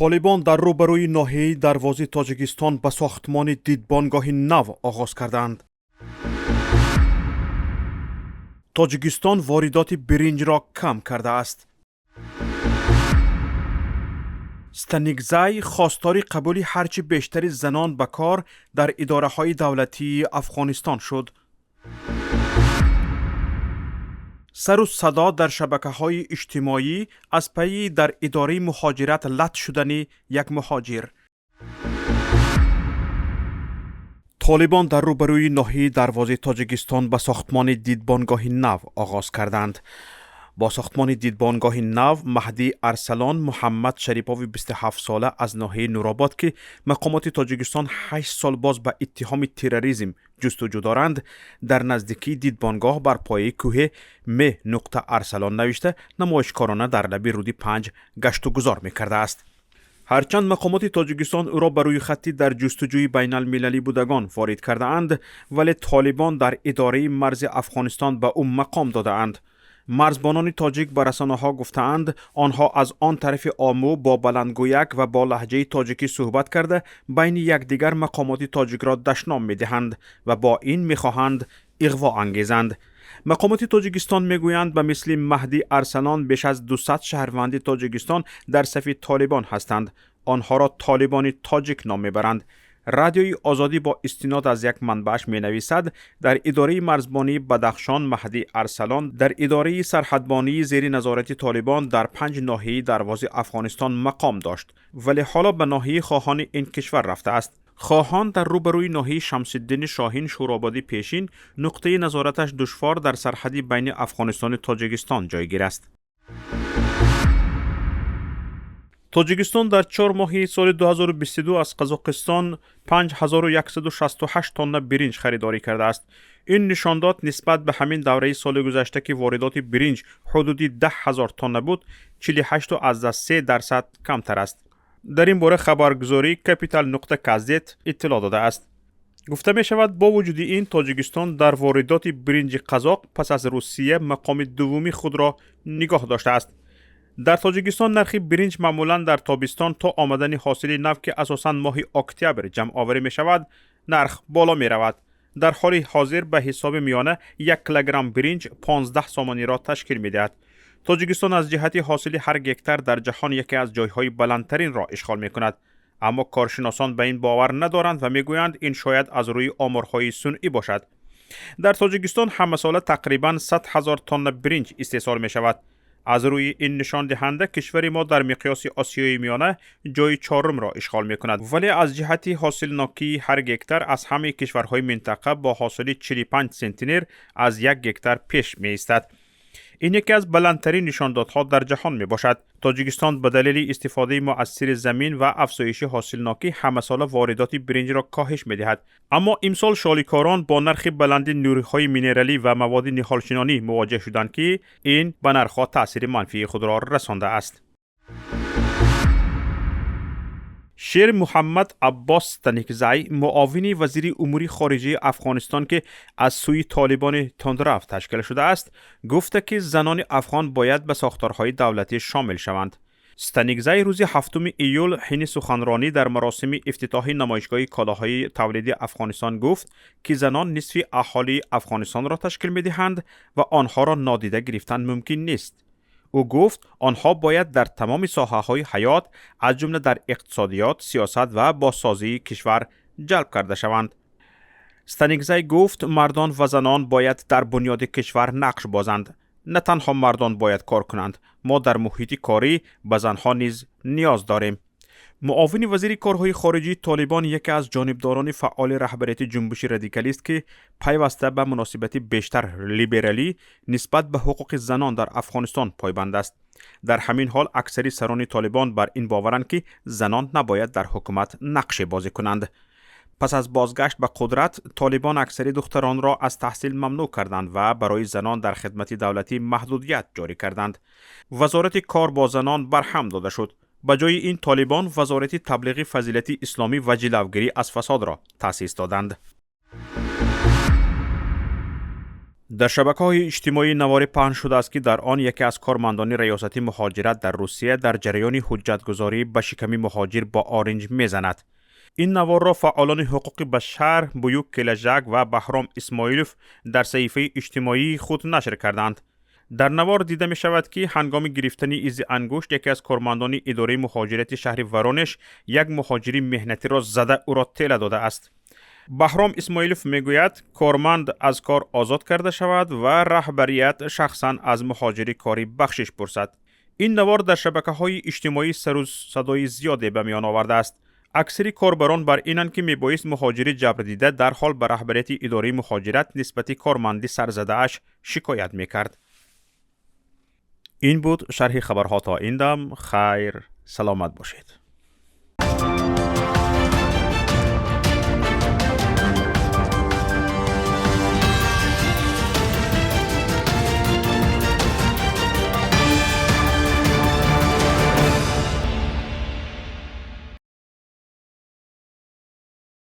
Толибон дар рӯбарӯи ноҳияи Дарвози Тоҷикистон ба сохтмони дидбонгоҳи нав оғоз кардаанд. Тоҷикистон воридоти биринҷро кам кардааст. Станикзай хостори қабули ҳарчи бештари занон ба кор дар идораҳои давлатии Афғонистон шуд. Сару садо дар шабакаҳои иҷтимоӣ аз пайи дар идораи муҳоҷират лат шудани як муҳоҷир. Толибон дар рӯбарӯи ноҳияи Дарвози Тоҷикистон ба сохтмони дидбонгоҳи нав оғоз карданд. Бо сохтмони дидбонгоҳи нав Маҳдӣ Арсалон Муҳаммад Шарипови 27-сола аз ноҳияи Нуробод, ки мақомоти Тоҷикистон 8 сол боз ба иттиҳоми терроризм ҷустуҷӯ доранд, дар наздикии дидбонгоҳ бар пояи кӯҳе М нуқта Арсалон навишта, намоишкорона дар лаби рӯди Панҷ гаштугузор мекардааст. Ҳарчанд мақомоти Тоҷикистон ӯро ба рӯйхати дар ҷустуҷӯи байналмилалӣ будагон ворид кардаанд, вале толибон дар идораи марзи Афғонистон ба ӯ мақом додаанд. Марзбонони тоҷик ба расонаҳо гуфтаанд, онҳо аз он тарафи Омӯ бо баландгӯяк ва бо лаҳҷаи тоҷикӣ суҳбат карда, байни якдигар мақомоти тоҷикро дашном медиҳанд ва бо ин мехоҳанд иғво ангезанд. Мақомоти Тоҷикистон мегӯянд, ба мисли Маҳдӣ Арсалон беш аз 200 шаҳрванди Тоҷикистон дар сафи толибон ҳастанд. Онҳоро толибони тоҷик ном мебаранд. Радиои Озодӣ бо истинод аз як манбааш менависад, дар идораи марзбонии Бадахшон Маҳдӣ Арсалон дар идораи сарҳадбонии зери назорати толибон дар панҷ ноҳияи Дарвози Афғонистон мақом дошт, вале ҳоло ба ноҳияи Хоҳони ин кишвар рафтааст. Хоҳон дар рӯбарӯи ноҳияи Шамсиддини Шоҳин Шӯрободӣ пешин нуқтаи назораташ душвор дар сарҳади байни Афғонистону Тоҷикистон ҷойгир аст. Тоҷикистон дар 4 моҳи соли 2022 аз Қазоқистон 5168 тонна биринҷ харидорӣ кардааст. Ин нишондод нисбат ба ҳамин давраи соли гузашта, ки воридоти биринҷ ҳудуди 10 000 тонна буд, 48,3% камтар аст. Дар ин бора хабаргузории Капитал нуқта кз иттилоъ додааст. Гуфта мешавад, бо вуҷуди ин Тоҷикистон дар воридоти биринҷи қазоқ пас аз Русия мақоми дуввуми худро нигоҳ доштааст. Дар Тоҷикистон нархи биринҷ маъмулан дар тобистон то омадани ҳосили нав, ки асосан моҳи октябр ҷамъоварӣ мешавад, нарх боло меравад. Дар ҳоли ҳозир ба ҳисоби миёна 1 килограмм биринҷ 15 сомониро ташкил медиҳад. Тоҷикистон аз ҷиҳати ҳосили ҳар гектар дар ҷаҳон яке аз ҷойҳои баландтаринро ишғол мекунад, аммо коршиносон ба ин бовар надоранд ва мегӯянд, ин шояд аз рӯи оморҳои сунъӣ бошад. Дар Тоҷикистон ҳамасола тақрибан 100 ҳазор тонна биринҷ истеҳсол мешавад. Аз рӯи ин нишондиҳанда кишвари мо дар миқёси Осиёи Миёна ҷои чорумро ишғол мекунад, вале аз ҷиҳати ҳосилнокии ҳар гектар аз ҳамаи кишварҳои минтақа бо ҳосили 45 сентнер аз 1 гектар пеш меистад. Ин яке аз баландтарин нишондодҳо дар ҷаҳон мебошад. Тоҷикистон ба далели истифодаи муассири замин ва афзоиши ҳосилнокӣ ҳамасола воридоти биринҷро коҳиш медиҳад, аммо имсол шоликорон бо нархи баланди нуриҳои минералӣ ва маводи ниҳолшинонӣ мувоҷеҳ шуданд, ки ин ба нархҳо таъсири манфии худро расондааст. Шер Муҳаммад Аббос Станикзай, муовини вазири умури хориҷаи Афғонистон, ки аз сӯи толибони тундрав ташкил шудааст, гуфта, ки занони афғон бояд ба сохторҳои давлатӣ шомил шаванд. Станикзай рӯзи 7 июл ҳини суханронӣ дар маросими ифтитоҳи намоишгоҳи колоҳои тавлиди Афғонистон гуфт, ки занон нисфи аҳолии Афғонистонро ташкил медиҳанд ва онҳоро нодида гирифтан мумкин нест. Ӯ гуфт, онҳо бояд дар тамоми соҳаҳои ҳаёт, аз ҷумла дар иқтисодиёт, сиёсат ва бозсозии кишвар ҷалб карда шаванд. Станикзай гуфт, мардон ва занон бояд дар бунёди кишвар нақш бозанд. На танҳо мардон бояд кор кунанд, мо дар муҳити корӣ ба занҳо низ ниёз дорем. Муовини вазири корҳои хориҷии толибон яке аз ҷонибдорони фаъоли раҳбарияти ҷунбиши радикалист, ки пайваста ба муносибати бештар либералӣ нисбат ба ҳуқуқи занон дар Афғонистон пойбанд аст. Дар ҳамин ҳол аксари сарони толибон бар ин боваранд, ки занон набояд дар ҳукумат нақше бозӣ кунанд. Пас аз бозгашт ба қудрат толибон аксари духтаронро аз таҳсил мамнӯъ карданд ва барои занон дар хидмати давлатӣ маҳдудият ҷорӣ карданд. Вазорати кор бо занон барҳам дода шуд. Ба ҷои ин толибон вазорати таблиғи фазилати исломӣ ва ҷилавгирӣ аз фасодро таъсис доданд. Дар шабакаҳои иҷтимоӣ наворе паҳн шудааст, ки дар он яке аз кормандони раёсати муҳоҷират дар Русия дар ҷараёни ҳуҷҷатгузорӣ ба шиками муҳоҷир бо оринҷ мезанад. Ин наворро фаъолони ҳуқуқи башар Буюк Келажак ва Баҳром Исмоилов дар саҳифаи иҷтимоии худ нашр карданд. Дар навор дида мешавад, ки ҳангоми гирифтани изи ангушт яке аз кормандони идораи муҳоҷирати шаҳри Воронеж як муҳоҷири меҳнатиро зада, ӯро тела додааст. Баҳром Исмоилов мегӯяд, корманд аз кор озод карда шавад ва раҳбарият шахсан аз муҳоҷири корӣ бахшиш пурсад. Ин навор дар шабакаҳои иҷтимоӣ сару садои зиёде ба миён овардааст. Аксари корбарон бар инанд, ки мебоист муҳоҷири ҷабрдида дарҳол ба раҳбарияти идораи муҳоҷират нисбати корманди сарзадааш шикоят мекард. Ин буд шарҳи хабарҳо то ин дам. Хайр, саломат бошед.